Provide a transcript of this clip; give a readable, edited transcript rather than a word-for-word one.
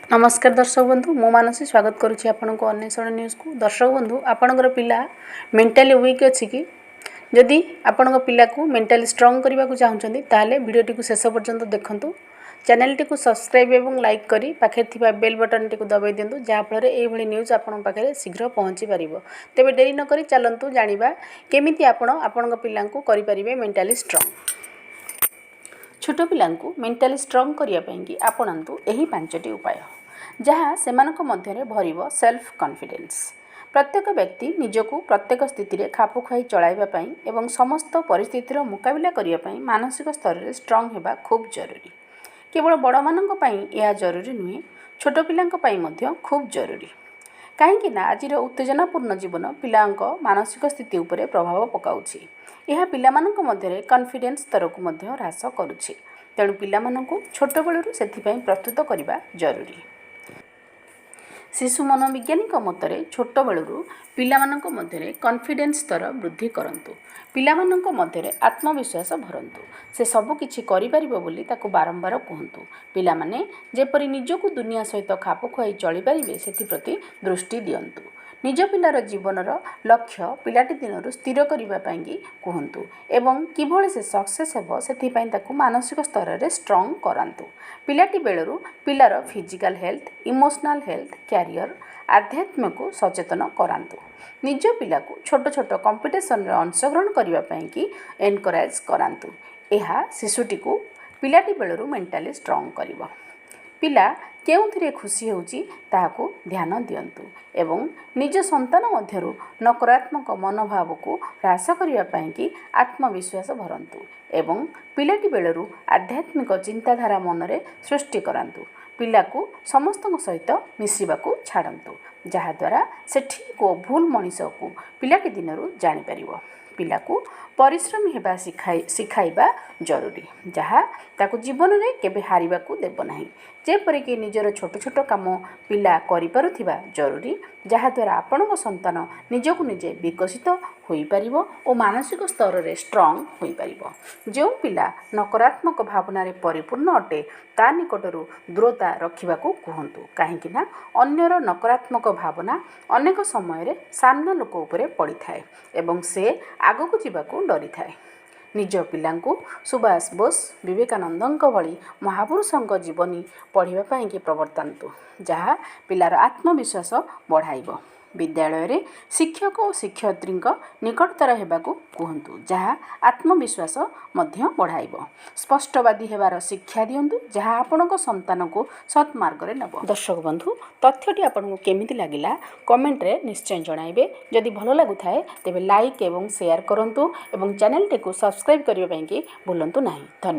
ନମସ୍କାର ଦର୍ଶକ ବନ୍ଧୁ, ମୁଁ ମାନସୀ ସ୍ୱାଗତ କରୁଛି ଆପଣଙ୍କୁ ଅନ୍ୱେଷଣ ନ୍ୟୁଜ୍କୁ। ଦର୍ଶକ ବନ୍ଧୁ, ଆପଣଙ୍କର ପିଲା ମେଣ୍ଟାଲି ୱିକ୍ ଅଛି କି? ଯଦି ଆପଣଙ୍କ ପିଲାକୁ ମେଣ୍ଟାଲି ଷ୍ଟ୍ରଙ୍ଗ କରିବାକୁ ଚାହୁଁଛନ୍ତି, ତାହେଲେ ଭିଡ଼ିଓଟିକୁ ଶେଷ ପର୍ଯ୍ୟନ୍ତ ଦେଖନ୍ତୁ। ଚ୍ୟାନେଲଟିକୁ ସବସ୍କ୍ରାଇବ୍ ଏବଂ ଲାଇକ୍ କରି ପାଖରେ ଥିବା ବେଲ୍ ବଟନ୍ଟିକୁ ଦବାଇ ଦିଅନ୍ତୁ, ଯାହାଫଳରେ ଏଇଭଳି ନ୍ୟୁଜ୍ ଆପଣଙ୍କ ପାଖରେ ଶୀଘ୍ର ପହଞ୍ଚି ପାରିବ। ତେବେ ଡେରି ନକରି ଚାଲନ୍ତୁ ଜାଣିବା କେମିତି ଆପଣ ଆପଣଙ୍କ ପିଲାଙ୍କୁ କରିପାରିବେ ମେଣ୍ଟାଲି ଷ୍ଟ୍ରଙ୍ଗ। ଛୋଟ ପିଲାଙ୍କୁ ମେଣ୍ଟାଲି ଷ୍ଟ୍ରଙ୍ଗ କରିବା ପାଇଁକି ଆପଣାନ୍ତୁ ଏହି ପାଞ୍ଚଟି ଉପାୟ, ଯାହା ସେମାନଙ୍କ ମଧ୍ୟରେ ଭରିବ ସେଲ୍ଫ କନଫିଡେନ୍ସ। ପ୍ରତ୍ୟେକ ବ୍ୟକ୍ତି ନିଜକୁ ପ୍ରତ୍ୟେକ ସ୍ଥିତିରେ ଖାପ ଖୁଆଇ ଚଳାଇବା ପାଇଁ ଏବଂ ସମସ୍ତ ପରିସ୍ଥିତିର ମୁକାବିଲା କରିବା ପାଇଁ ମାନସିକ ସ୍ତରରେ ଷ୍ଟ୍ରଙ୍ଗ ହେବା ଖୁବ୍ ଜରୁରୀ। କେବଳ ବଡ଼ମାନଙ୍କ ପାଇଁ ଏହା ଜରୁରୀ ନୁହେଁ, ଛୋଟ ପିଲାଙ୍କ ପାଇଁ ମଧ୍ୟ ଖୁବ୍ ଜରୁରୀ। କାହିଁକି ନା ଆଜିର ଉତ୍ତେଜନାପୂର୍ଣ୍ଣ ଜୀବନ ପିଲାଙ୍କ ମାନସିକ ସ୍ଥିତି ଉପରେ ପ୍ରଭାବ ପକାଉଛି। ଏହା ପିଲାମାନଙ୍କ ମଧ୍ୟରେ କନଫିଡେନ୍ସ ସ୍ତରକୁ ମଧ୍ୟ ହ୍ରାସ କରୁଛି। ତେଣୁ ପିଲାମାନଙ୍କୁ ଛୋଟବେଳରୁ ସେଥିପାଇଁ ପ୍ରସ୍ତୁତ କରିବା ଜରୁରୀ। ଶିଶୁ ମନୋବିଜ୍ଞାନୀଙ୍କ ମତରେ ଛୋଟବେଳରୁ ପିଲାମାନଙ୍କ ମଧ୍ୟରେ କନଫିଡେନ୍ସ ସ୍ତର ବୃଦ୍ଧି କରନ୍ତୁ। ପିଲାମାନଙ୍କ ମଧ୍ୟରେ ଆତ୍ମବିଶ୍ୱାସ ଭରନ୍ତୁ। ସେ ସବୁକିଛି କରିପାରିବ ବୋଲି ତାକୁ ବାରମ୍ବାର କୁହନ୍ତୁ। ପିଲାମାନେ ଯେପରି ନିଜକୁ ଦୁନିଆ ସହିତ ଖାପ ଖୁଆଇ ଚଳିପାରିବେ, ସେଥିପ୍ରତି ଦୃଷ୍ଟି ଦିଅନ୍ତୁ। ନିଜ ପିଲାର ଜୀବନର ଲକ୍ଷ୍ୟ ପିଲାଟି ଦିନରୁ ସ୍ଥିର କରିବା ପାଇଁକି କୁହନ୍ତୁ ଏବଂ କିଭଳି ସେ ସକ୍ସେସ୍ ହେବ, ସେଥିପାଇଁ ତାକୁ ମାନସିକ ସ୍ତରରେ ଷ୍ଟ୍ରଙ୍ଗ କରାନ୍ତୁ। ପିଲାଟି ବେଳରୁ ପିଲାର physical health, emotional health, career, ଆଧ୍ୟାତ୍ମ୍ୟକୁ ସଚେତନ କରାନ୍ତୁ। ନିଜ ପିଲାକୁ ଛୋଟ ଛୋଟ କମ୍ପିଟିସନରେ ଅଂଶଗ୍ରହଣ କରିବା ପାଇଁକି ଏନକରେଜ୍ କରାନ୍ତୁ। ଏହା ଶିଶୁଟିକୁ ପିଲାଟି ବେଳରୁ ମେଣ୍ଟାଲି ଷ୍ଟ୍ରଙ୍ଗ କରିବ। ପିଲା କେଉଁଥିରେ ଖୁସି ହେଉଛି, ତାହାକୁ ଧ୍ୟାନ ଦିଅନ୍ତୁ ଏବଂ ନିଜ ସନ୍ତାନ ମଧ୍ୟରୁ ନକାରାତ୍ମକ ମନୋଭାବକୁ ହ୍ରାସ କରିବା ପାଇଁକି ଆତ୍ମବିଶ୍ୱାସ ଭରନ୍ତୁ ଏବଂ ପିଲାଟି ବେଳରୁ ଆଧ୍ୟାତ୍ମିକ ଚିନ୍ତାଧାରା ମନରେ ସୃଷ୍ଟି କରାନ୍ତୁ। ପିଲାକୁ ସମସ୍ତଙ୍କ ସହିତ ମିଶିବାକୁ ଛାଡ଼ନ୍ତୁ, ଯାହାଦ୍ୱାରା ସେ ଠିକ୍ ଓ ଭୁଲ ମଣିଷକୁ ପିଲାଟି ଦିନରୁ ଜାଣିପାରିବ। ପିଲାକୁ ପରିଶ୍ରମୀ ହେବା ଶିଖାଇବା ଜରୁରୀ, ଯାହା ତାକୁ ଜୀବନରେ କେବେ ହାରିବାକୁ ଦେବ ନାହିଁ। ଯେପରିକି ନିଜର ଛୋଟ ଛୋଟ କାମ ପିଲା କରିପାରୁଥିବା ଜରୁରୀ, ଯାହାଦ୍ୱାରା ଆପଣଙ୍କ ସନ୍ତାନ ନିଜକୁ ନିଜେ ବିକଶିତ ହୋଇପାରିବ ଓ ମାନସିକ ସ୍ତରରେ ଷ୍ଟ୍ରଙ୍ଗ ହୋଇପାରିବ। ଯେଉଁ ପିଲା ନକାରାତ୍ମକ ଭାବନାରେ ପରିପୂର୍ଣ୍ଣ ଅଟେ, ତା ନିକଟରୁ ଦୂରତା ରଖିବାକୁ କୁହନ୍ତୁ। କାହିଁକି ନା ଅନ୍ୟର ନକାରାତ୍ମକ ଭାବନା ଅନେକ ସମୟରେ ସାମ୍ନା ଲୋକ ଉପରେ ପଡ଼ିଥାଏ ଏବଂ ସେ ଆଗକୁ ଯିବାକୁ ଡରିଥାଏ। ନିଜ ପିଲାଙ୍କୁ ସୁଭାଷ ବୋଷ, ବିବେକାନନ୍ଦଙ୍କ ଭଳି ମହାପୁରୁଷଙ୍କ ଜୀବନୀ ପଢ଼ିବା ପାଇଁକି ପ୍ରବର୍ତ୍ତାନ୍ତୁ, ଯାହା ପିଲାର ଆତ୍ମବିଶ୍ୱାସ ବଢ଼ାଇବ। ବିଦ୍ୟାଳୟରେ ଶିକ୍ଷକ ଓ ଶିକ୍ଷୟିତ୍ରୀଙ୍କ ନିକଟତର ହେବାକୁ କୁହନ୍ତୁ, ଯାହା ଆତ୍ମବିଶ୍ୱାସ ମଧ୍ୟ ବଢ଼ାଇବ। ସ୍ପଷ୍ଟବାଦୀ ହେବାର ଶିକ୍ଷା ଦିଅନ୍ତୁ, ଯାହା ଆପଣଙ୍କ ସନ୍ତାନକୁ ସତ୍ ମାର୍ଗରେ ନେବ। ଦର୍ଶକ ବନ୍ଧୁ, ତଥ୍ୟଟି ଆପଣଙ୍କୁ କେମିତି ଲାଗିଲା, କମେଣ୍ଟରେ ନିଶ୍ଚୟ ଜଣାଇବେ। ଯଦି ଭଲ ଲାଗୁଥାଏ, ତେବେ ଲାଇକ୍ ଏବଂ ସେୟାର କରନ୍ତୁ ଏବଂ ଚ୍ୟାନେଲଟିକୁ ସବସ୍କ୍ରାଇବ୍ କରିବା ପାଇଁକି ଭୁଲନ୍ତୁ ନାହିଁ। ଧନ୍ୟବାଦ।